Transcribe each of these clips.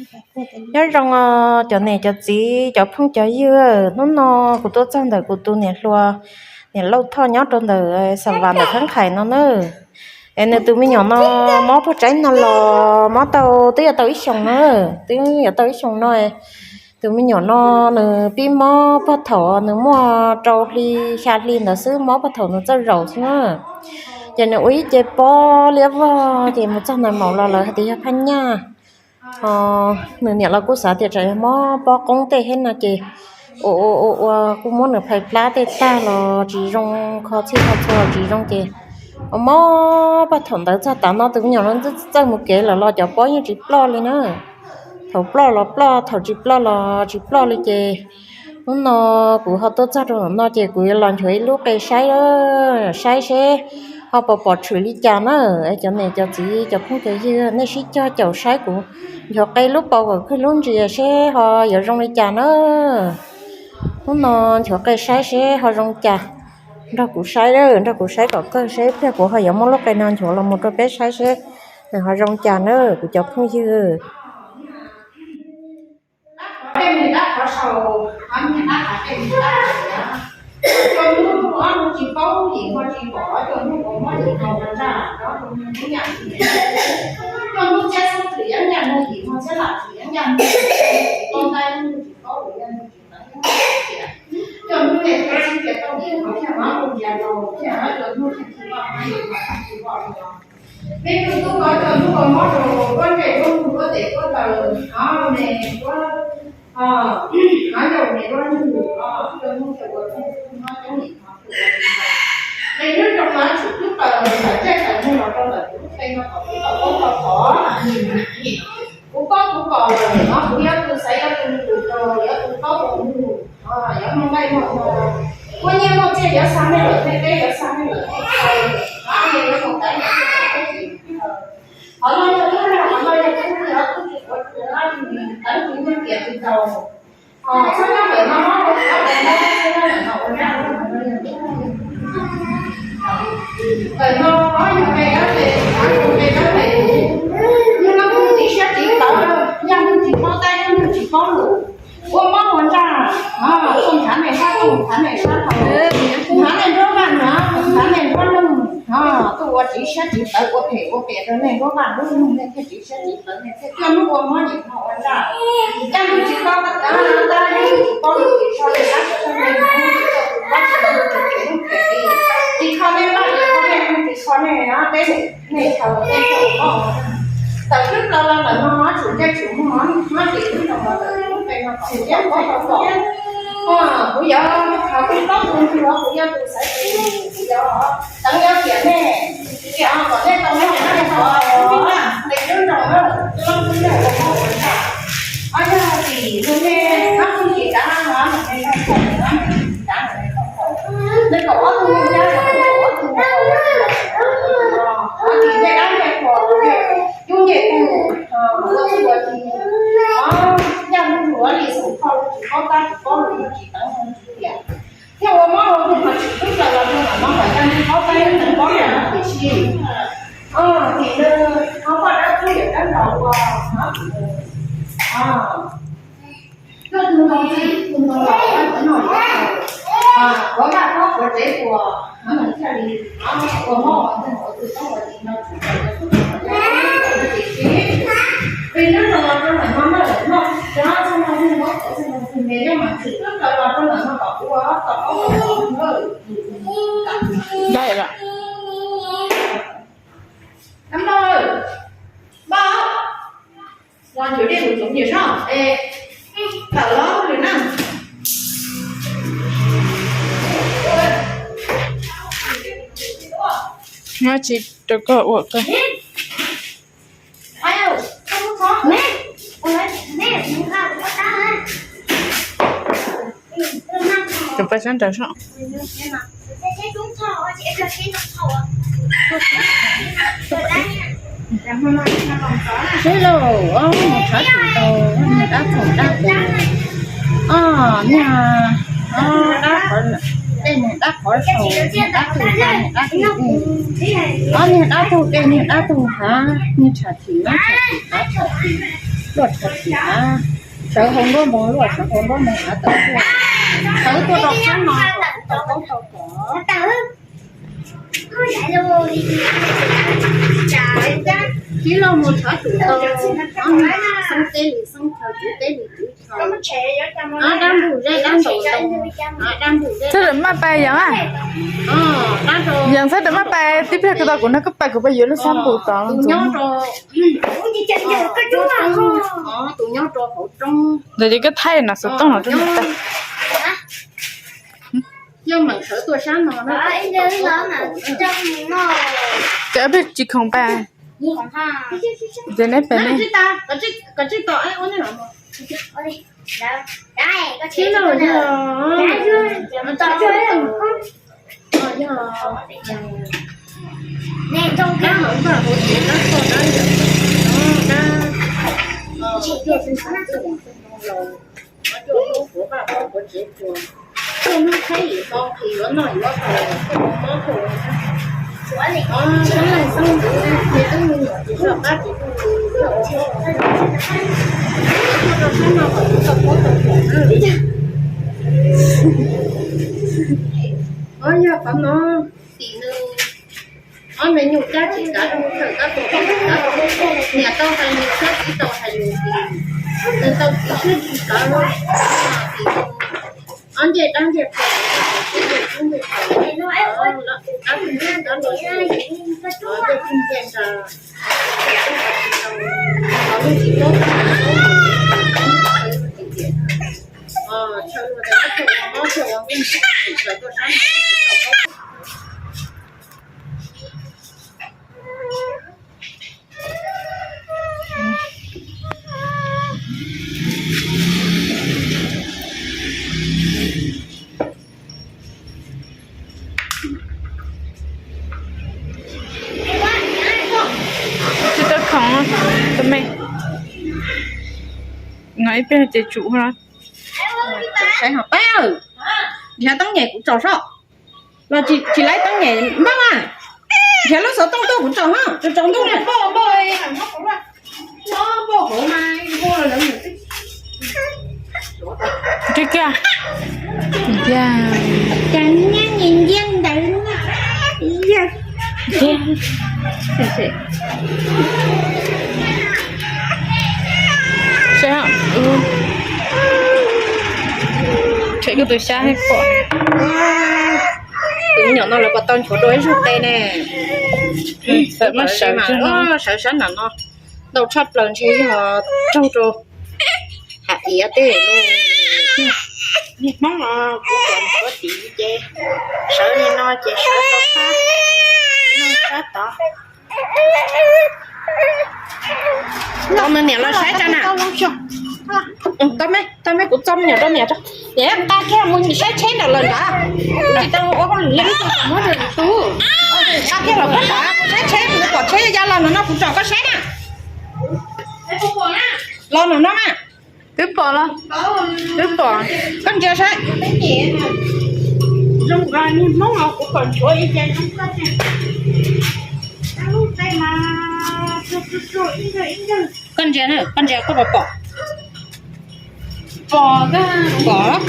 Nyob zoo cov niam cov txiv cov phooj cov ywg, hnub no kuv tuaj txog ntawm kuv tus niam hluas, niam Lauj Thoj nyob rau ntawm Xa Vas ntawm Thab Qhais no na. Es nws tus me nyuam no mob pog tsaib no los mob tau twb yuav tau ib xyoos na, twb yuav tau ib xyoos no. Tus me nyuam no nws pib mob pog thaum nws muaj rau hli xya hli ntawd xwb, mob pog thaum nws txawj zaum xwb na. Ces nws ua ib ce pob liab vog ces mus txog ntawd maum los lawv hais tias yog phaj nyaj. Nws niam los kuj xav tias tsam yog mob pob qoob tej thiab no ces ua ua ua ua kuj muab nws phais plab tej tag los tsis zoo, kho txhij kho txhua los tsis zoo ces ua mob pog thaum ntawd txog tav no tus me nyuam no txawj mus kev lawm los cov pob yeej tsis ploj li na. Thaum ploj los ploj, thaum tsis ploj los tsis ploj li ces hnub no kuv ho tuaj txog rau ntawm no ces kuv yuav los nchuav ib lub qe saib, saib seb ho pom pom tshwm li cas na. Cov niam cov txiv cov phooj cov ywg nej sib cog caum saib kuv nchuav qe lub paus kom kawg lub ntsis seb ho yuav zoo li cas na. Hnub no nchuav qe saib seb ho zoo cas. Nrog kuv saib, nrog kuv saib kom kawg seb pliag kuv ho yuav muab lub qe no nchuav los mus rau peb saib seb nws ho zoo cas na kuv cov phooj ywg. Peb tug tub ko coj tub ko mob rau kuab ntsej kuab nug kuab tes kuab taw, o, me kuab, o, yaum me kuab nug, o, coj nug coj ua txuj mob coob nim no. Qe nyob rau qhov tshwm twb taws tawm ntsej tawm muag los rau ntawm kuv lub qe no kom kuv tau paub tau pom. Kuv paub kuv pom lawm no kuv yuav tus xaiv yuav tus nug tus rau yuav tus paub tus nug, yuav muaj nqaij muaj ua, muaj nyiaj muaj txiaj yuav xa nej lawm, nej teb yuav xa nej lawm, nej txhua, o, nej yuav mus teb yuav mus teb. Qhov no yog tub, qhov no yog tub, yog tub tsis ua tsis ua, tawv tsis muaj tias tsis tau. Txhob nyob ntawm no, txhob ntawm no, txhob nyob ntawm no ua dab, ntawm no yog pe dab pe, pe dab pe, yog no kuj tsis siab tsis tawv, yog neeg tsis paub tab, yog neeg tsis paub lus, ua mob ua ntsaj, tuaj nrhav nej sab, tuaj nrhav nej sab hauv, nrhav nej nruab vaj nrhav, nrhav nej nruab noog, tuaj ua tsis siab tsis tawv, ua phem ua piam rau nej nruab vaj nruab noog, nej thiaj tsis siab tsis tawv, nej thiaj coj hnub ua mob nim no ua ntsaj. Coj hnub tsis paub tab, tab hnub tsis paub lus tsis tso li tab, tsis kho nej vaj tsis kho nej, tsis kho nej teb, nej thaum nej thaum mob. Tawm twb plaws los ntawm no tshum ntsej tshum muag, muab tim lub nroog los tawm lub qe no kom kuv coj paub tau pom. Kuv yuav, kuv paub tus nug los kuv yuav tus xaiv tus, kuv yuav tawv yuav tiam nej, tiam kom nej tau noj nej tau haus, nqe lub nroog na, lub nroog ua mob ua ntsaj. Ob yog tim nug nej, ob tug tsis kav no, nws nej tau thaum no, tsis kav nws tau thaum. Nws kom ob tug nug nyab, nws kom ob tug nug, ob tim ncej dab ncej qhuas, cub ncej tug, ua txuj ua ci, o, yaj hnub hnub li xum kho tsis paub tab tsis paub lus tsis teev tsis tiam. Thiaj ua mob ua nug mas tshwm twb plaws los rau ntawm no kom coj hnub paub tab hnub paub los no tiam sis, o, tim nws ho poj dab tub yawm dab nraud ua, o, tim nws, o, yog tus ntoo txij tus ntoo los, yog tus noj yuav tau, o, quav vaj pob quav tsev ua, o, nws thiaj li, o, ua mob ua nug ua txuj paub ua ci no tshwm plaws rau ntawm no tiam sis, vim nyob rau los rau ntawm no na, noj cov txog no nug, txog no nug, nws yog mas tshwm twb plaws los rau ntawm no kom ua, kom ua, kom ua. Npawg, npawg, los nchuav dej mus txoov nyias soj es tawm los lwm na. Nyob tsis rau koj ua koj. Tus paj sab nraud soj. Seb lauj, ob niag tshav tsis tau, niag dab thaum dab tus, o, niag, o, dab qhov, tej niag dab qhov saum, niag dab tug, niag dab tug, ob niag dab tug tej niag dab tug hav, niag tshav tsis, dab thaum tsis, dab thaum tsis. Luaj tshav xis av, sawv hauv nruab moos luaj, sawv hauv nruab moos av tawm tuaj, sawv tuaj rau qab no kom kuv tau paub tau pom. Tib loj mus tshav tus tau, xeeb teb li xeeb chaw, tswv teb li tswv chaw, dab npug zeb dab ntaus ntoo, dab npug zeb. Txhob maj pais yog a. Yog txhob maj pais, tib pliag kuv tau kuv nrog koj pais, kuv pais yuav lub xab npum tod. Tus nyob rau hauv roob. Ntawd ces koj thaij no xov tooj no rau tag. Cov peb tsis khoom pais, ces neb pais ne. Yog qhov no, tim nws ob me nyuam cab tsis kav, kawm kab tus kab tus, niam tau hais lus thiab txiv tau hais lus, nws tau txiv siab tsis kav, tim nws ob ncej dab ncej qhua, ncej tub ncej tau, dab tus kab los ncej tub ncej nra, los lub tsis paub tau, tsis tias, chaw ua mob chaw ua nkeeg, tsis tau tuaj sab no. Tsis tau khoom, tus me no ib pliag ces tsum no. Saib ho peb, nrhiav teeb nyem kuv tso soj, los tsis laib teeb nyem npab mas, nrhiav lub xov tooj tuaj kuv tso ho, tso tsaus ntuj na. Kiag, cas nyab nyias nciab ntawd. Saib, koj tus xyab pom. Tus me nyuam no lawv puas tau nchuav dua ib zaug qe ne? Txawm mas sawv, sawv sab nram no ntau tshaj plaws ntshe yog raug rau hav iav tej. Niag Hmoob no kuv kom nchuav tid ces sawv li no ces sawv rau sab, sab tod. Tau me niam los saib tso na. Tau me, kuv txo me nyuam rau niam tso. Niam nqa kiag mus saib tsheb nram lawm nrad. Kuv tsis tau ua hauj lwm li, kuv muab nws tus. Nqa kiag los koj saib, saib tsheb, kuv pom tsheb ya los no no kuv tsom koj saib na. Los no no na. Twb pom los, twb pom. Koj ntsia saib. Zoo nkaus niag Hmoob no kuv kom nchuav ib ce zoo koj tiag. Lub qe mas tsuag tsuag tsuag ib ncawg ib ncawg. Koj ntsia na, koj ntsia koj puas pom? Pom, pom.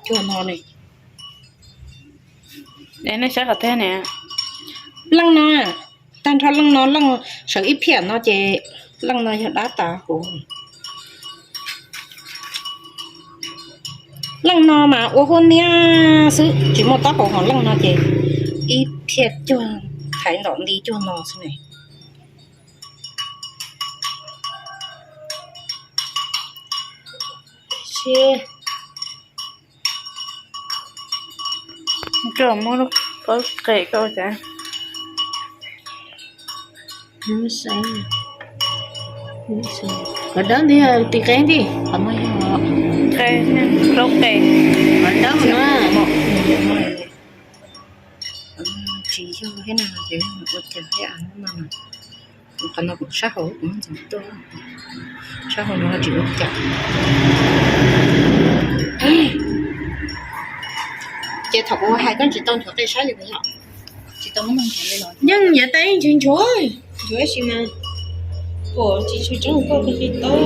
Cuag no ne. Nej saib qhov twg ne? Leej no, tag nrho leej no, leej sawv ib phiaj no ces leej no yog dab tas huv. Leej no mas ua huab niab xwb, tsis muaj taub hau, ho leej no ces ib phiaj cuag thaiv ntom nti cuag no xwb ne. Koj muab lub pob qe koj ua cas? Qhov dawb nti, tis qe nti, qhov no yog qe, plaub qe, qhov dawb no. Tsis yog thiab no ces ua cas thiab no. Qhov no kuv sab hauv kuv muab ntxuav tuaj, sab hauv no tsis ua cas. Ces thaum kuv hais koj tsis tau nchuav qe saib li puas yog? Yeej yav tas yeej nchuav nchuav, nchuav tab sis mas pom tsis tshua tseeb koj qe tau.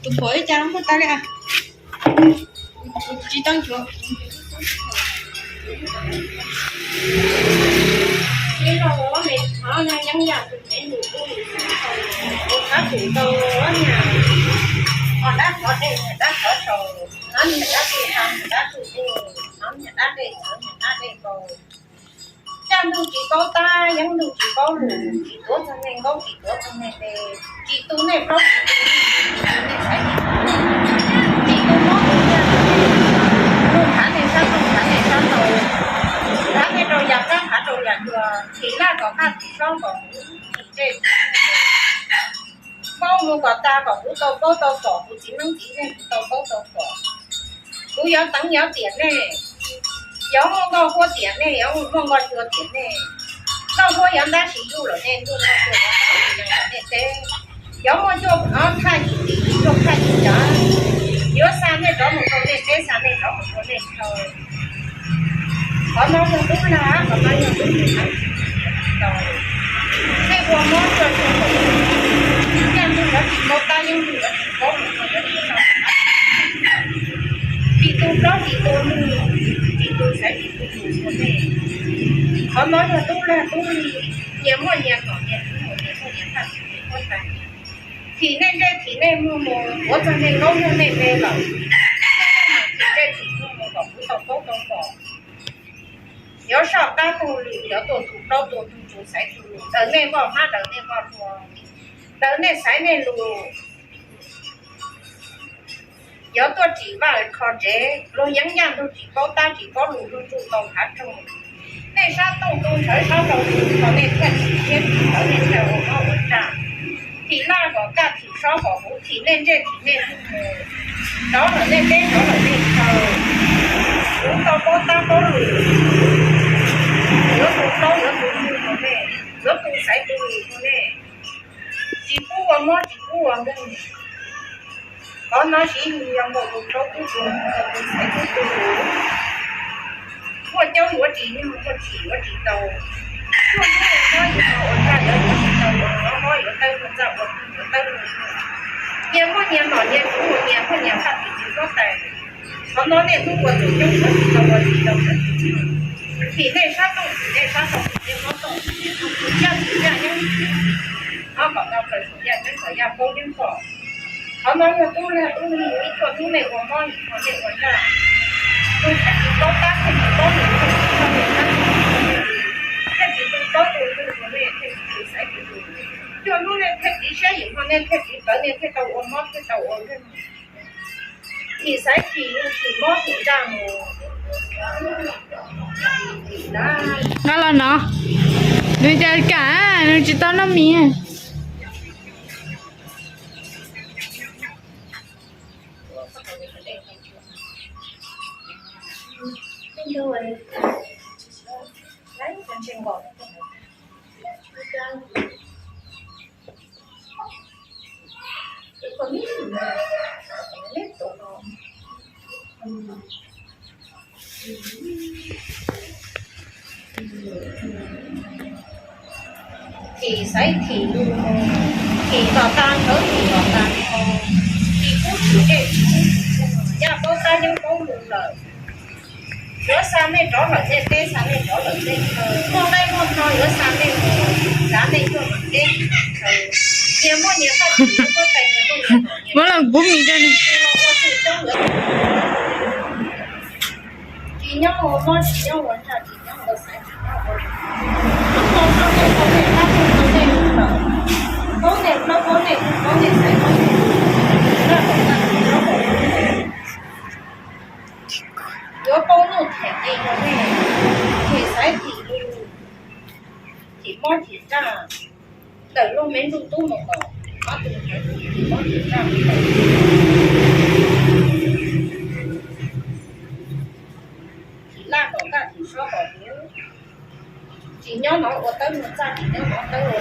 Tus pom ib cas muaj tas li. Tsis tau nchuav. Ib los ua me qhov no yeeb yam tus me nus ub ua qab tus tau ua nyam, qhov dab qhov dej dab qhov saud, qhov niag dab qhov dab qhov dab qhov dej, qhov niag dab dej qhov niag dab dej nkaus. Caj ntuj tsis paub tab, yeeb ntuj tsis paub lus, tsis tuav txog nej nkaub tsis tuav txog nej npe, tsis tu nej plaub tsis tu nej, tsis tu nej xaiv tsis tu, tsis tu mob tu nkeeg, mus nrhav nej sab nroog nrhav nej sab nraud, nrhav nej rau yam qab nrhav rau yam cua, thim laj kom qaj thim sob kom huv, thim ntsej thim ntsej, paub mus kom tag kom kuv tau paub tau pom, kuv txiv neeb txiv yaig kuv tau paub tau pom. Kuv yuav teev yuav tiam nej, yuav muaj nkoj huab tiam nej, yuav muaj nkoj cua tiam nej. Nkoj huab yuav ntab sis yuj lawm nej ntuj, nkoj cua yuav ntab sis nees lawm nej teb. Yuav muaj cuaj ob thaj yim tim yim cuaj thaj yim cav, yuav xa nej rov mus rau nej teb, xa nej rov mus rau nej chaw. Qhov no yog tub lag, qhov no yog tub lig, tau. Nej ua mob cuaj cuaj, caj ntuj yuav tsis paub tab, yeeb ntuj yuav tsis paub lus, yuav tsis tau. Tsis tu plaub tsis tu lus, tsis tu xaiv tsis tu lus ua nej. Qhov no yog tub lag tub lig, nyias muaj nyias nom nyias tswv, nyias muaj nyias thaj txuj nyias huab tais. Thim nej ntsej thim nej muag mus, tuav txog nej nkaub nrog nej npe lawm. Thim ntsej thim muag mus kom kuv tau paub tau pom. Yuav soj qab taug lw, yuav tua tus plaub tua tus tswv xaiv tus lus, daws nej npoj hmab daws nej npoj hlua, daws nej xaiv nej lus. Yuav tuaj tsim vaj kho tsev, luag yeeb yaj ntuj tsis paub tab tsis paub lus, luag tsuj tau hav roog. Nej sab tooj tu nthawv sab rau lus, kom nej thiaj tsim siab tsim ntawv, nej thiaj ua mob ua ntsaj. Thim laj kom kaj thim sob kom huv, thim nej ntsej thim nej mus, rov lawm nej teb rov lawm nej chaw. Kuv tau paub tab paub lus, yuav tus plaub yuav tus tswv rau nej, yuav tus xaiv tus lus rau nej. Tsis pub ua mob tsis pub ua nkeeg. Qhov no siv yus yog nkaus tus plaub tub tus, nkaus tus xaiv tub tus. Muaj caub yuav tsis nyog, muaj tsim yuav tsis tau. Muaj hnub ua mob yuav ua ntsaj yuav yuav tsis tau, ua mob yuav tawb ua ntsaj, ua nkeeg yuav tawb ua nkeeg. Nyias muaj nyias nom nyias tswv, nyias muaj nyias thaj txuj nyias huab tais. Qhov no nej tub ua tus coob yuav tsis tau ua tsis tau. Thim nej sab tooj thim nej sab tooj, thim nej mob tooj thim nej mob tooj, yaj thim yaj yeeb thim, ob kom tau plaws saum yaj, tseeb kom yaj paub yeeb pom. Qhov no yog tub lag tub lig, ib txhua hnub nej ua mob, ib txhua nej ua ntsaj. Tus thiaj tsis paub tab, thiaj tsis paub lus, thiaj tsis tu plaub tus lus, thiaj tsis tu plaub tus lus, thiaj tsis tu xaiv tus lus. Cuaj hnub nej thiaj tsiv siab yim hmo, nej thiaj tsiv plawv, nej thiaj tau ua mob thiaj tau ua nkeeg. Thim xaiv thim lus, thim mob thim ntsaj mus. Nqa los no, nws cas kam, nws tsis tau noj mis. Thim xaiv thim lus, thim los tas nkawd, thim los tas nrho, thim kub thim dej, yaj paub tab yeeb paub lus lawm. Yuav xa nej rov lawm nej teb, xa nej rov lawm nej chaw, muaj nqaij muaj hno yuav xa nej mus, tsav nej cuaj mam teb chaw. Nyias muaj nyias txoj kev, huab tais nyias muaj nyias nom nyias tswv, nyias los ua txuj coob yuav tsis nyob ua mob, tsis nyob ua ntsaj, tsis nyob ua xaiv, tsis nyob ua lus. Hnub no sab tooj tau nej, qab tooj tau nej lawm, paub nej plaub paub nej tug, paub nej xaiv paub nej lus, nyob kom tag, nyob kom tag. Yuav paub nuj them qe rau nej, thim xaiv thim lus, thim mob thim ntsaj, ntawm luag me ntsuj tub mus kom ob tug ntawd thim mob thim ntsaj mus kom thim laj kom kaj thim sob kom huv. Tsis nyob no ua tawb ua txaj, tsis nyob no tawb ua,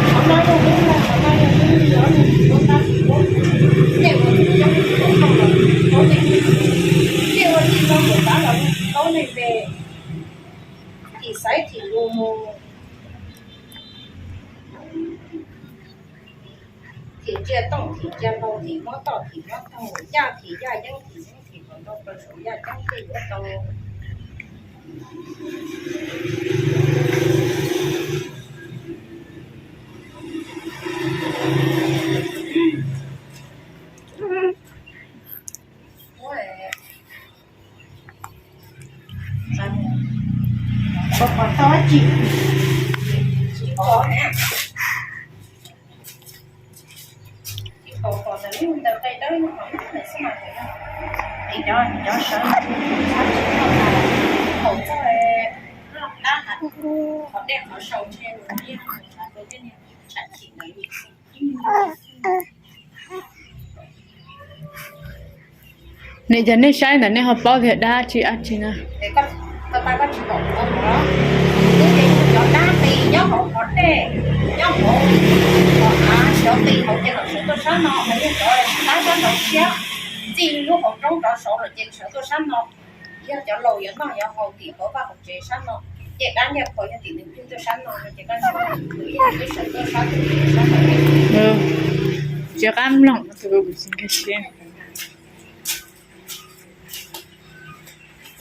qhov no yog lub lag, qhov no yog lub lag, ob tug tsis paub tab tsis paub, nej ua tsis coob tsis paub los paub nej, nej Tau tus tab los paub nej npe, thim xaiv thim lus mus, thim ntsia tooj thim ntsia npau, thim muab toj thim muab taug, yaj thim yaj yeeb thim yeeb thim kom ntau plaws saum yaj ceeb thiaj yuav tau. Tsis pom, tsis pom na. Tsis pom, pom ntawm lub ntawm qe dawb no qhov no xwb mas. Ces cov, cov sawv no tsis txhob tsis tau hauv txoj dab, qhov dej qhov sau ntshe nws yeej hais rau tej niag tsam chim ntawd. Nim cov nej saib ntawd nej ho paub tias dab tsi dab tsi na. Koj, koj tsis pom, koj mus los, twb ces cov dab qis nyob hauv qhov dej, nyob hauv qhov av, cov qis hauv ces kom sawv tuaj sab no, hos yog cov dab sab nraud siab, txij lub hauv roob rov saud lawm ces sawv tuaj sab no. Yog cov laus yuav noj yuav haus tim hauv vaj hauv tsev sab no, ces dab nyiaj qhuav yog tim nws plig tuaj sab no no ces koj ntsia, twb sawv tuaj sab, sab no. Tsis qab mloog tus nkag siab.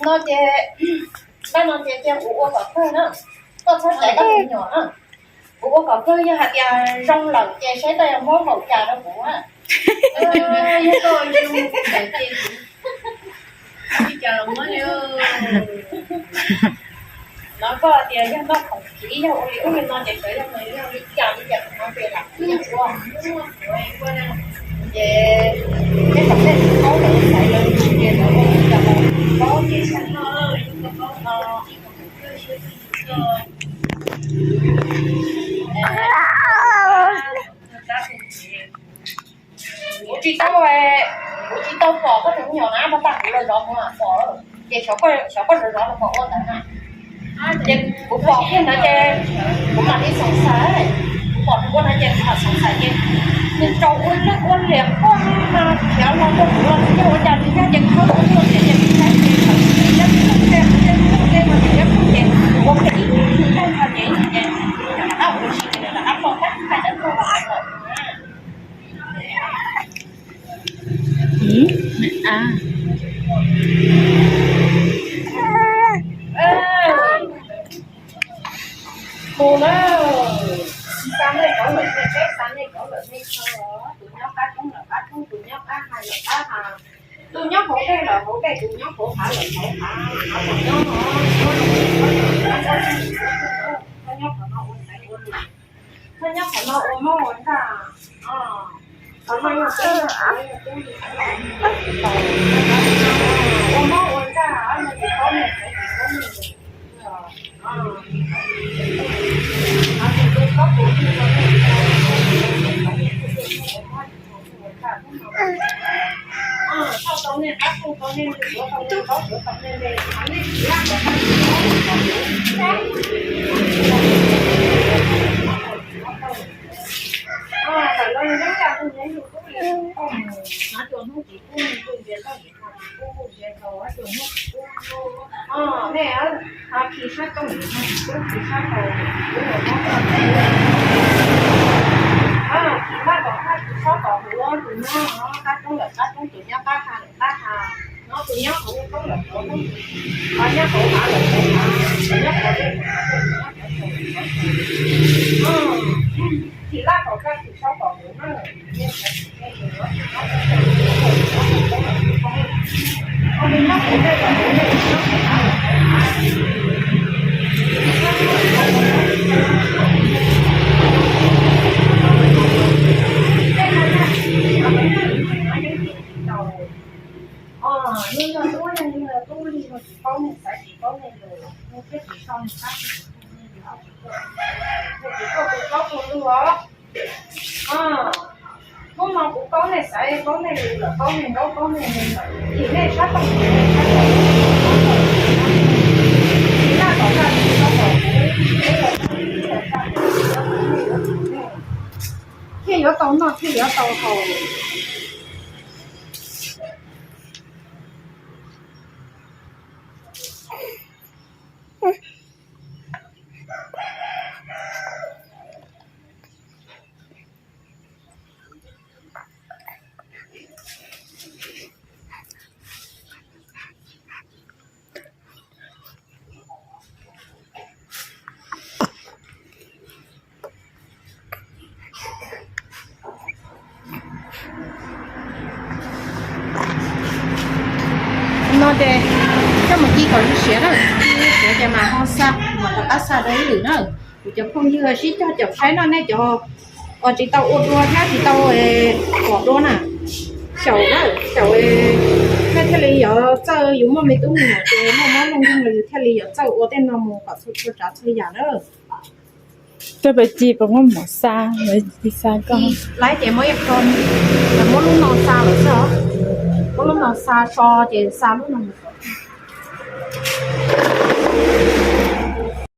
No ces, npaj no ces cia kuv ua kom kawg na, koj txhob caiv koj tus me nyuam na. Kuv ua kom kawg, yog hais tias zoo lawm ces saib koj yuav muab npaum cas rau kuv. Yog koj ua zoo lawm ces kuv ua li cas los muab li. Nov koj tias yog noj khoom kiv, yog ua li ub li no ces sawv yog nws yog li cas li cas kuv hais tias lam kuv yeej ua. Ces tej zaum nej tsis paub lawv xaiv lawv ces lawv ua li cas los paub ces sawv no, no. Kuv tsis tau, kuv tsis tau pom koj tus me nyuam na, pab tag kuv los zov mus pom, ces xyov koj zov zov los pom ua ntawd na. Ces kuv pom kiag ntawd ces kuv mam li xoom xaiv, kuv pom nws ua ntawd ces kuv mam xoom xaiv ces nws tsaus ua lwj ua liam quaj mas khiav los rau kuv los tsis yog ua cas li thiab ces kuv muab ua tiag ces kuv saib ces thaum kuv ib lub teb kuv tej lub teb no ces ib lub ces kuv ua kiag ib lub teb no ces ces rov qab ua si ces rov qab pom tab hais dawb paug lawm na. Tus na, xa nej cov lawm nej teb, xa nej cov lawm nej chaw, tus nyob qab roob lawm qab roob, tus nyob qab hav lawm qab hav, tus nyob hauv dej lawm hauv dej, tus nyob hauv hav lawm hauv hav, hav tom nyob no, koj nyob qhov no ua ntaiv ua lus, koj nyob qhov no ua mob ua ntsaj, qhov no yog tub, qhov no yog tub, ua mob ua ntsaj, yog tsis paub nej txawv tsis paub nej. Nej khi sab tooj, khi sab hauv, khi laj tom qab, khi sab tom hauv, tus nyob qab roob lawm qab roob, tus nyob qab hav lawm qab hav, no tus nyob hauv roob lawm hauv roob, nyob hauv hav lawm hauv hav, tus nyob qhov dej lawm qhov dej, tus nyob qhov dej lawm qhov dej. Khi laj tom qab, khi sab tom hauv na. Nws yog tub, nws yog tub li, nws tsis paub, nws xaiv tsis paub nej lus, nws thiaj tsis so nws qab, nws tsis tuaj, nws tsis tuaj tus plaub tus ntug os. Hnub no kuv paub nej xaiv, paub nej lus lawm, paub nej ntaub, paub nej nug lawm, ces nej sab tooj, nej sab tooj, tsis laj tom qab, tsis laj tom qab, thiaj yuav tau noj, thiaj yuav tau haus. No ces coj mus ci kom siav na, ci siav ces mam ho xa, mam rov qab xa rau ib lwm na. Kuv cov phooj ywg sib cog caum saib no, nej cov uas tsis tau ua dua thiab tsis tau pom dua na, xyaum na, xyaum nej thiaj li yuav txawj, yus muaj me tub me nyuam ces muaj mob muaj nkeeg los yus thiaj li yuav txawj ua tej no mus kom txhua tsav txhua yam na. Coj peb ci puas muaj mov xa, peb ci xa koj. Laib ces muab ib qho, muab lub no xa lawm xwb os. Muab lub no xa so ces xa lub no mus.